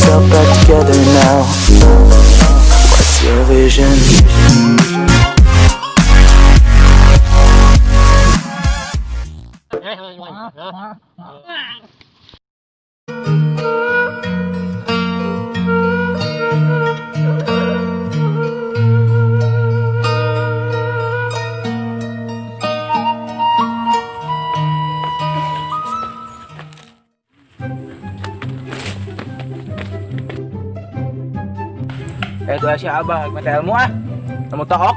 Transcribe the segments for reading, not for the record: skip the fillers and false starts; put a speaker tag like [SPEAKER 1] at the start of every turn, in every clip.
[SPEAKER 1] Yourself back together now. What's your vision?
[SPEAKER 2] Eh, tuh si Abah, minta ilmu ah. Kamu tohok.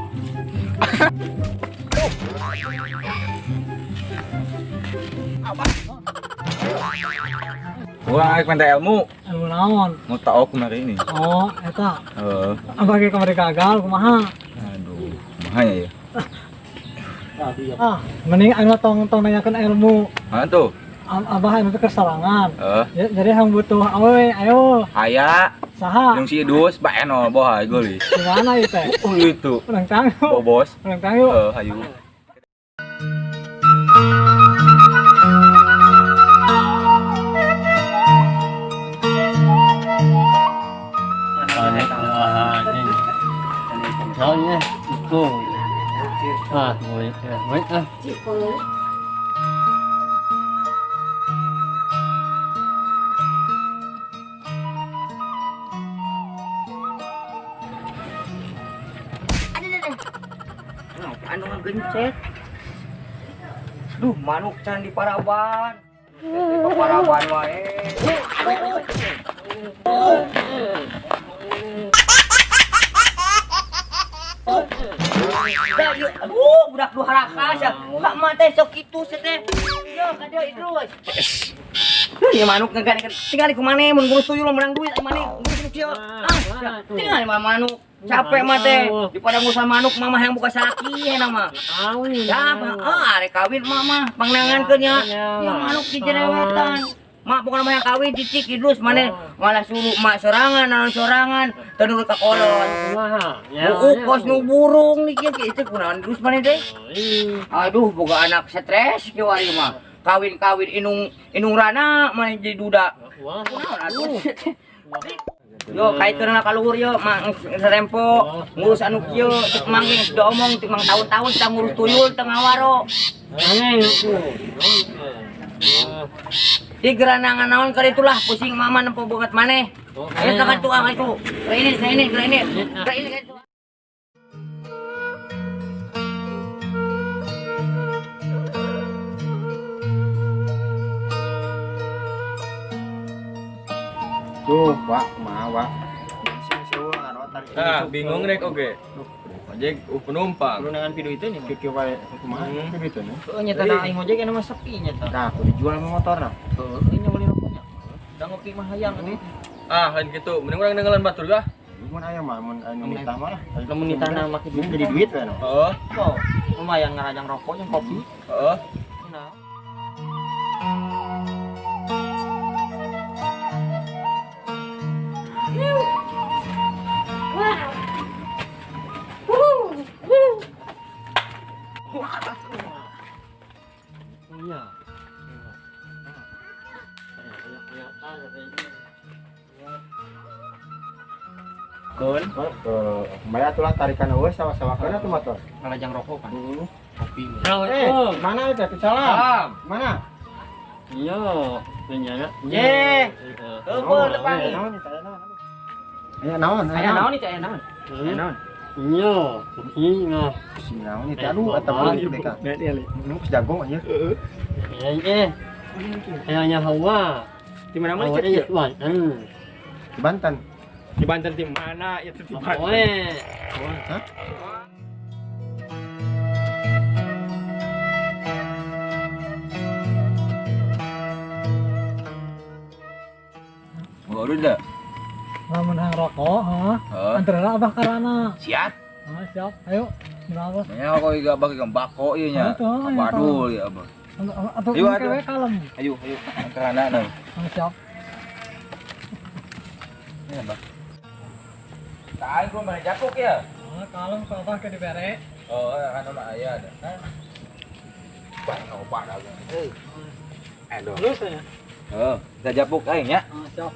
[SPEAKER 2] Wah, minta ilmu.
[SPEAKER 3] Ilmu naon?
[SPEAKER 2] Mau taok kemarin ini.
[SPEAKER 3] Oh, eta.
[SPEAKER 2] Heeh.
[SPEAKER 3] Abah ge kamari gagal kumaha?
[SPEAKER 2] Aduh, mahanya ya.
[SPEAKER 3] Ah, mending anu tong tong nanyakeun ilmu.
[SPEAKER 2] Mana tuh?
[SPEAKER 3] Abah anu teh keur sorangan.
[SPEAKER 2] Heeh.
[SPEAKER 3] Ya, jadi yang butuh awewe, ayo.
[SPEAKER 2] Aya,
[SPEAKER 3] Saha?
[SPEAKER 2] yang si Idus, Pak Eno, bohai geulis.
[SPEAKER 3] Di mana ieu teh?
[SPEAKER 2] Oh, itu.
[SPEAKER 3] Urang tang yuk.
[SPEAKER 2] Bobos.
[SPEAKER 3] Urang tang yuk.
[SPEAKER 2] Heeh, ayo.
[SPEAKER 4] Soalnya itu. Ah, boleh, ya, boleh ah.
[SPEAKER 5] Anu ngegencet. Duh, manuk can di paraban. Di paraban wae. Dah, yuk. Aduh, budak dua haraka sia. Kak mah teh sok kitu sia teh. Yo, ka dieu Idrus. Duh, ya manuk ngegan tinggal ku maneh mun ngurus tuyul menang duit ai maneh ngurus nu kieu. Ah, tinggal mah manuk. Capek mah teh. Daripada ngurus manuk mama yang buka salaki ya nama.
[SPEAKER 4] Kawin.
[SPEAKER 5] Ya, ah, arek kawin mama, pangnangankeun nya. Ya manuk di jerewetan. Mak bukan mah yang kawin cicik Idrus maneh malah suruh mak sorangan, naon sorangan, teu nurut ka kolot.
[SPEAKER 4] Kumaha? Ya.
[SPEAKER 5] Kos nu burung nih kieu itu kunaon Idrus maneh teh? Aduh, boga anak stres kieu ari mah. Kawin-kawin inung inung rana maneh jadi duda.
[SPEAKER 4] Wah.
[SPEAKER 5] Kunaon atuh. Yo kaitkeun ka luhur yo mang serempo ngurus anu kieu cek mang ge geus diomong cek mang tahun-tahun teu ngurus tuyul teu ngawaro. Di geranangan naon ka itulah pusing mama nempo banget maneh. Ayo tangan tuh ah itu. Ini ini ini ini itu.
[SPEAKER 6] Tuh, Pak, kumaha, Pak?
[SPEAKER 7] Nah, bingung rek oge. Ojek penumpang.
[SPEAKER 6] Dengan video itu nih, kieu wae kumaha video itu nih.
[SPEAKER 5] Heeh nya tah aing ojek anu mah sepi nya tah.
[SPEAKER 6] Nah, aku dijual sama motor nah.
[SPEAKER 5] Heeh nya meuli rokoknya. Da ngopi mah hayang atuh.
[SPEAKER 7] Ah, lain gitu. Mending urang nenggelan batur lah.
[SPEAKER 6] Mun aya mah mun anu nitah mah lah.
[SPEAKER 5] Lamun nitahna make
[SPEAKER 6] duit jadi duit we no.
[SPEAKER 7] Heeh.
[SPEAKER 5] Oh, lumayan ngarajang rokok jeung kopi.
[SPEAKER 7] Heeh.
[SPEAKER 5] Nah.
[SPEAKER 4] Iya.
[SPEAKER 6] Kun, bayar tuh lah tarikan eueuh sawa-sawakeun atuh motor.
[SPEAKER 5] Ngarajang rokok kan. Kopi.
[SPEAKER 6] Eh, mana itu? Salam. Mana?
[SPEAKER 4] Iya, iya.
[SPEAKER 5] Ye. Heupeul tepangi.
[SPEAKER 6] Aya naon?
[SPEAKER 5] Aya naon nih, aya naon? Aya naon?
[SPEAKER 4] Iya, iya.
[SPEAKER 6] Si naon itu aduh eta beulit deh ka. Nu geus jago anjir.
[SPEAKER 4] Eh, Ayahnya Hawa.
[SPEAKER 7] Di mana mana
[SPEAKER 4] Hawa
[SPEAKER 7] cek ya?
[SPEAKER 4] Banten.
[SPEAKER 6] Di Banten.
[SPEAKER 7] Di Banten di mana? Itu di Banten.
[SPEAKER 4] Boleh.
[SPEAKER 6] Hah?
[SPEAKER 2] Baru dah.
[SPEAKER 3] Lamun hayang rokok, heeh.
[SPEAKER 2] Heeh.
[SPEAKER 3] Antarana abah karana.
[SPEAKER 2] Siap.
[SPEAKER 3] Ah, siap. Ayo. Berapa?
[SPEAKER 2] Nya kok iga abah ke bako ieu nya.
[SPEAKER 3] Atuh, ayo,
[SPEAKER 2] Abadul ya abah.
[SPEAKER 3] Atau
[SPEAKER 2] Ayo,
[SPEAKER 3] engke
[SPEAKER 2] atuh.
[SPEAKER 3] we kalem.
[SPEAKER 2] Ayo, ayo karana nah.
[SPEAKER 3] Ah, siap.
[SPEAKER 2] Ya, Abah. Tahan gua mana jakuk ya?
[SPEAKER 3] Ah, kalem kok abah ke dibere.
[SPEAKER 2] Oh, kan mah aya ada. Wah, obat abah. Aduh.
[SPEAKER 3] Terus ya.
[SPEAKER 2] Heeh, kita japuk aing ya.
[SPEAKER 3] Ah, siap.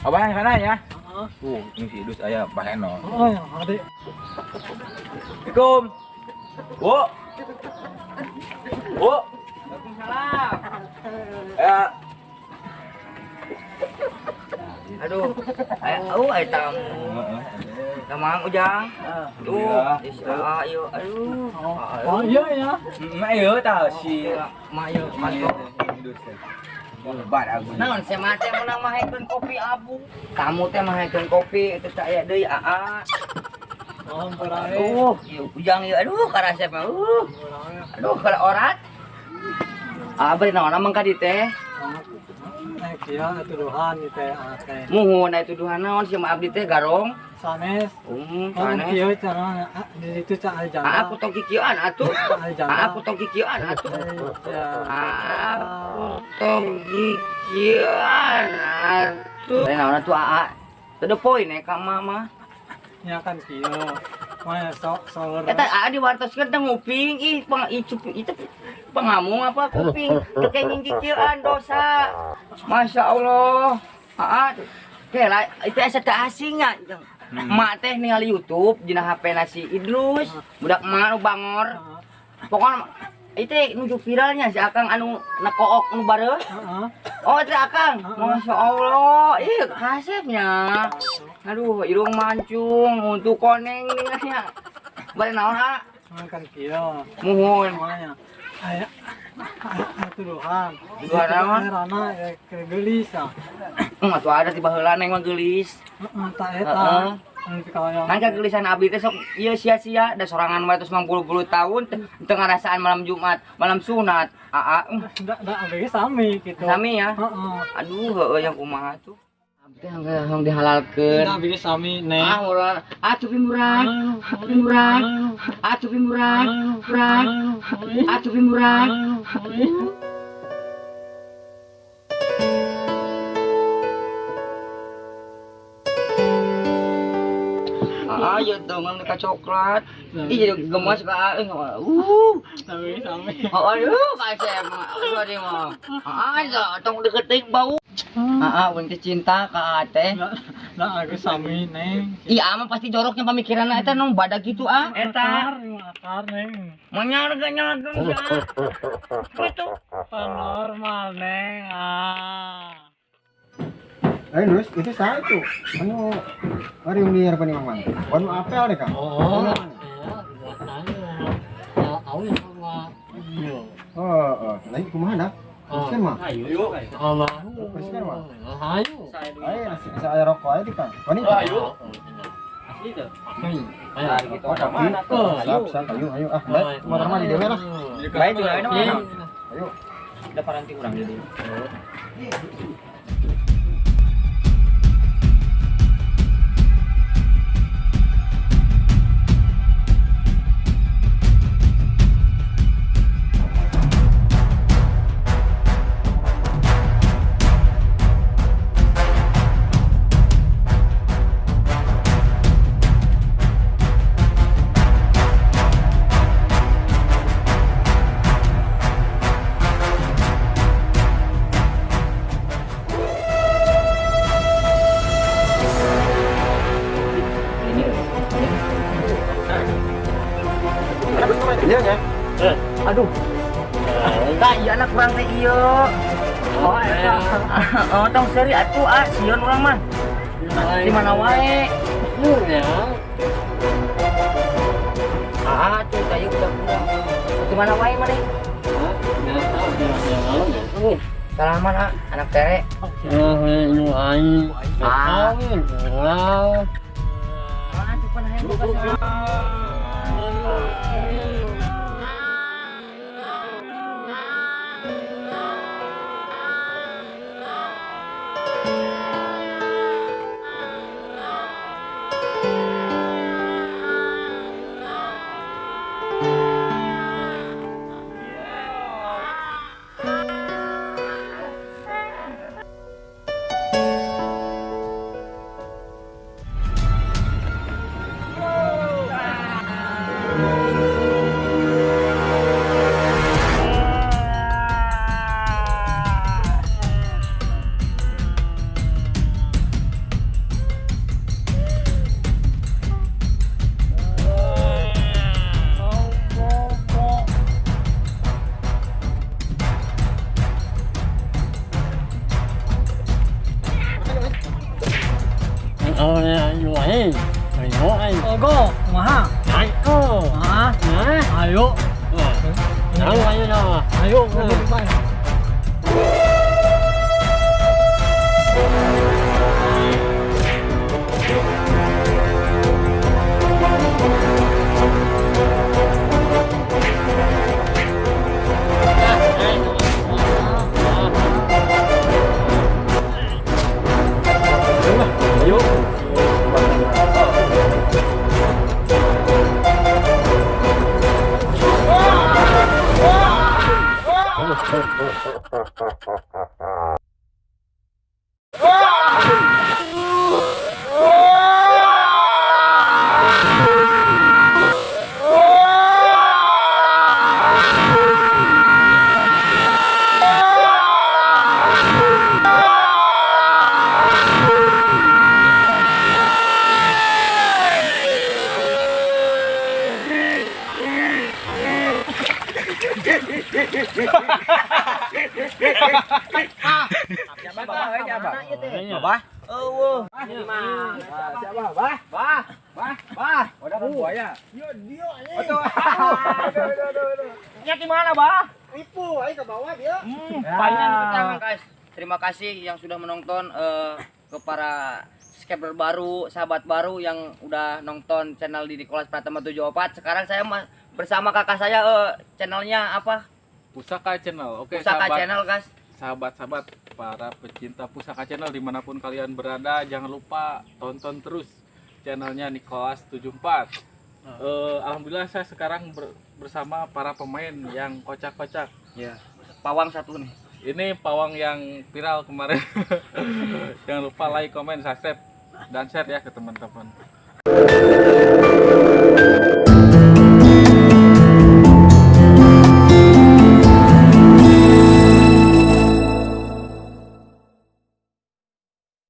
[SPEAKER 2] Abah yang sana ya. Ini si Idus aya baheno.
[SPEAKER 3] Oh, ya, adik.
[SPEAKER 7] Assalamualaikum. Bu. Bu.
[SPEAKER 5] Waalaikumsalam.
[SPEAKER 7] Ya.
[SPEAKER 5] Aduh. Ayo, ayo tamu. Tamang Ujang. Aduh, ayo, aduh.
[SPEAKER 3] Oh, iya ya.
[SPEAKER 2] Ayo tah si
[SPEAKER 5] Mak yo,
[SPEAKER 2] Idus.
[SPEAKER 5] Naon sia mah teh meunang mahekeun kopi abu. Kamu teh mahekeun kopi itu teh aya deui aa.
[SPEAKER 3] Oh, berae.
[SPEAKER 5] Aduh, ieu Ujang ieu aduh karasep mah. Aduh, kalau orat. Ah, bari naon mangka di teh?
[SPEAKER 3] Naik kieu tuduhan ieu teh teh.
[SPEAKER 5] Muhun aya tuduhan naon sia mah abdi teh garong.
[SPEAKER 3] Sanes.
[SPEAKER 5] Sanes.
[SPEAKER 3] Kieu cara di situ cak janda.
[SPEAKER 5] Aku tong kikieuan atuh. Aku tong kikieuan atuh. Aku tong kikieuan atuh. Lain naon atuh aa. To the point ka mama.
[SPEAKER 3] Nya kan kieu. Mah sok sok.
[SPEAKER 5] Eta aa diwartoskeun teh nguping ih pang icup itu pengamung apa kuping teu kenging kikieuan dosa. Masya Allah. Aa teh lah itu asa teu asing nya. Mak teh ningali YouTube dina HP na si Idrus, budak mak nu bangor. Pokokna itu nuju viralnya si Akang anu nakook nu bareuh. Oh, itu Akang. Masya Allah, ih kasepnya. Aduh, irung mancung, untuk koneng nya. Bari naon ah?
[SPEAKER 3] Kan kieu.
[SPEAKER 5] Muhun.
[SPEAKER 3] Aya tuduhan.
[SPEAKER 5] Tuduhan naon?
[SPEAKER 3] Rana geulis ah.
[SPEAKER 5] Atuh ada ti baheula neng mah geulis.
[SPEAKER 3] Heeh, tah eta.
[SPEAKER 5] Kan kegelisan abdi teh sok ieu sia-sia da sorangan mah 90 tahun teu ngarasaan malam Jumat, malam sunat. Aa,
[SPEAKER 3] da abdi sami kitu.
[SPEAKER 5] Sami ya.
[SPEAKER 3] Heeh.
[SPEAKER 5] Aduh, heueuh yang kumaha tuh. Abdi teh hayang dihalalkeun.
[SPEAKER 3] Da abdi sami neng.
[SPEAKER 5] Ah, murah. Ah, cupi murah. Cupi murah. Ah, cupi murah. Murah. Ah, cupi murah. Ayo dong, ngambil coklat. Ih, jadi gemas ka.
[SPEAKER 3] Sami sami.
[SPEAKER 5] Oh, aduh, kasih mah. Aduh, dia mah. Ayo, tong deketin bau. Heeh, mun teh cinta ka teh.
[SPEAKER 3] Nah, aku sami neng.
[SPEAKER 5] Iya, mah pasti joroknya pamikiranna eta nong badak gitu ah.
[SPEAKER 3] Eta akar neng.
[SPEAKER 5] Manyar ga nyageng ya. Gitu.
[SPEAKER 3] Normal neng. Ah.
[SPEAKER 6] Ayo Nus, itu saya itu. Anu, mari di harapan Imam Man. Wan apel deh Kang.
[SPEAKER 4] Oh, iya, tahu sama.
[SPEAKER 6] Oh, oh, lain kumaha dah? Bersihkan mah.
[SPEAKER 7] Ayo.
[SPEAKER 4] Allah.
[SPEAKER 6] Bersihkan mah.
[SPEAKER 4] Ayo.
[SPEAKER 6] Ayo, nasi saya rokok aja di Kang. Wani.
[SPEAKER 7] Ayo.
[SPEAKER 4] Asli tuh. Ayo.
[SPEAKER 6] Gitu. Mana tuh? Siap, siap. Ayo, ayo. Ah, baik. Motor mah di dewe lah.
[SPEAKER 5] Baik juga ini mah.
[SPEAKER 6] Ayo.
[SPEAKER 5] Udah paranti kurang jadi.
[SPEAKER 6] Iya ya.
[SPEAKER 5] Aduh. Tah ieu anak kurang teh ieu. Oh, eta. Oh, tong seuri atuh ah sieun urang mah. Di mana wae?
[SPEAKER 4] Ya.
[SPEAKER 5] Ah, tuh tah ieu udah kurang. Di mana wae maneh? Salaman ah, anak tere. Ah. Ah, cuman hayang boga.
[SPEAKER 3] Go. Kumaha?
[SPEAKER 4] Ayo.
[SPEAKER 3] Ah,
[SPEAKER 4] Nah.
[SPEAKER 3] ayo.
[SPEAKER 4] Ayo ayo dah.
[SPEAKER 3] Ayo, bye.
[SPEAKER 4] Ayo.
[SPEAKER 7] Bah.
[SPEAKER 5] Eueuh.
[SPEAKER 7] Siapa, Bah? Bah, Bah, Bah. Udah kan buaya.
[SPEAKER 6] Yo, dia anjing.
[SPEAKER 7] Aduh. Aduh.
[SPEAKER 5] Nya di mana, Bah?
[SPEAKER 6] Ripu, aing ke bawah dia.
[SPEAKER 5] Banyak guys. Terima kasih yang sudah menonton ke para subscriber baru, sahabat baru yang udah nonton channel di Nicholas Pratama 74. Sekarang saya bersama kakak saya, channelnya apa?
[SPEAKER 2] Pusaka Channel. Oke,
[SPEAKER 5] Pusaka
[SPEAKER 2] sahabat.
[SPEAKER 5] Channel, guys.
[SPEAKER 2] Sahabat-sahabat para pecinta Pusaka Channel dimanapun kalian berada, jangan lupa tonton terus channelnya Nicholas 74. Alhamdulillah saya sekarang bersama para pemain yang kocak-kocak.
[SPEAKER 5] Ya. Pawang satu nih.
[SPEAKER 2] Ini pawang yang viral kemarin. Jangan lupa like, comment, subscribe, dan share ya ke teman-teman.